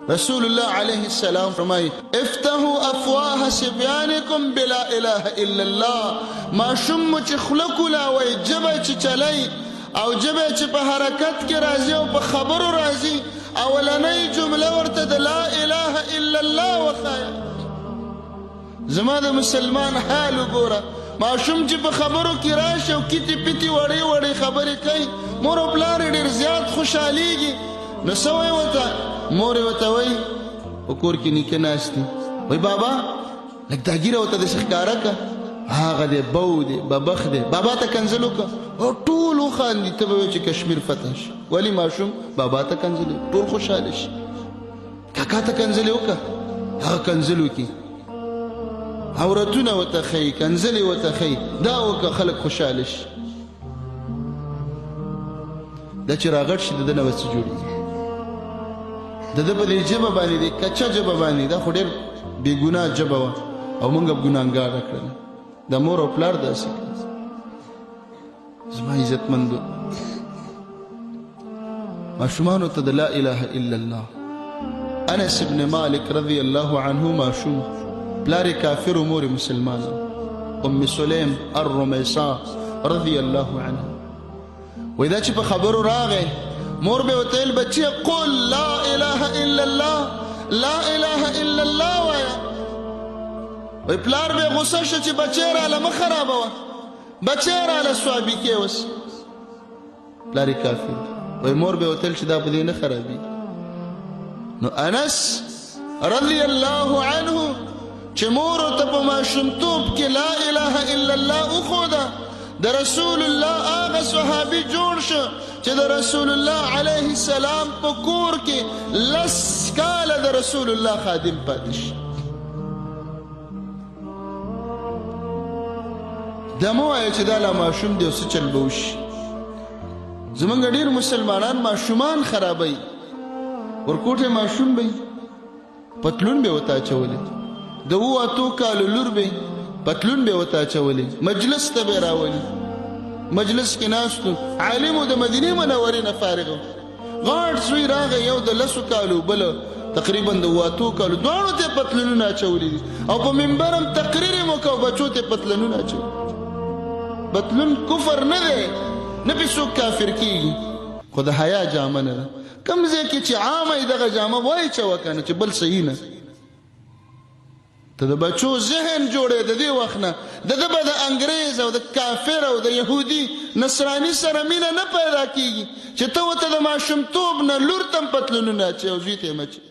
رسول الله علیه السلام فرمایي افتحوا افواه صبیانکم بلا اله الا الله. ماشوم مو چې خوله کولاوئ، ژبه چې چلئ او ژبه چې په حرکت کې راځي او په خبرو راځي، اولنۍ جمله ورته د لا اله الا الله وښایه. زما د مسلمان حال وګوره، ماشوم چې په خبرو کې راشي او کیتې پیتې وړې وړې خبرې کوي، مور او پلار یې ډېر زیات خوشحالېږي. نو څه وایي ورته؟ مور یې ورته وایي، په کور کې نیکه ناست دي، وایي بابا لږ دا ږیره ورته داسې ښکاره کړه، هغه دی بو دی ببخ دی، بابا ته کنځل وکړه او ټول وخاندي، ته به وایې چې کشمیر فتح شي. ولې ماشوم بابا ته کنځلې، ټول خوشحاله شي. کاکا ته کنځلې وکړه، هغه کنځل وکړي، عورتونه ورته ښیي، کنځلې ورته ښیي، دا وکړه، خلک خوشحاله شي. دا چې راغټ شي د ده نه به څه جوړېږي؟ د ده په دې ژبه باندې، دې کچه ژبه باندې، دا خو ډېر بېګناه ژبه وه او موږ ګناهګاره کړله. د مور او پلار داسې کړل. زما عزتمندو، ماشومانو ته د لا اله الا الله. انس ابن مالک رضی الله عنه ماشوم، پلار یې کافر و، مور یې مسلمانه، ام سلیم الرمیسا رضی الله عنها. وایي دا چې په خبرو راغی، مور به ورته ویل بچیه قل لا اله الا الله، لا اله الا الله وایه. وایي پلار به غوسه شو چې بچی راله مه خرابوه، بچی راله صوابي کې اوس. پلار یې کافر، وایي مور به ورته ویل چې دا په دې نه خرابېږي. نو انس رضی الله عنه چې مور ورته په ماشومتوب کې لا اله الا الله وښوده، د رسول الله هغه صحابي جوړ شو چې د رسول الله علیه السلام په کور کې 10 کاله د رسول الله خادم پاتې شي. دا مه وایه چې دا لا ماشوم دی او څه چل به وشي. زمونږ ډېر مسلمانان ماشومان خرابوي، ورکوټی ماشوم به پتلون به ورته اچولی، د 7-8 کالو لور به پتلون به ورته اچولی، مجلس ته به راولي، مجلس کې ناست و، عالم و، د مدینې منورې نه فارغ و. غاټ زوی راغی، یو د 10 کالو، بل تقریبا د 8 کالو، دواړو ته پتلونونه اچولي دي او په منبر هم تقریر یې وکړ او بچو ته پتلونونه اچولي. پتلون کفر نه دی، نه پې څوک کافر کېږي، خو د حیا جامه نه ده. کوم ځای کې چې عامه یې دغه جامه وایچوه که نه چې بل صحیح نه. ته د بچو ذهن جوړې د دې وخت نه، د ده به د انګریز او د کافر او د یهودي نصراني سره مینه نه پیدا کیږي چې ته ورته د ماشومتوب نه لور ته هم پتلونونه اچوې او زوی ته یې مه اچوې.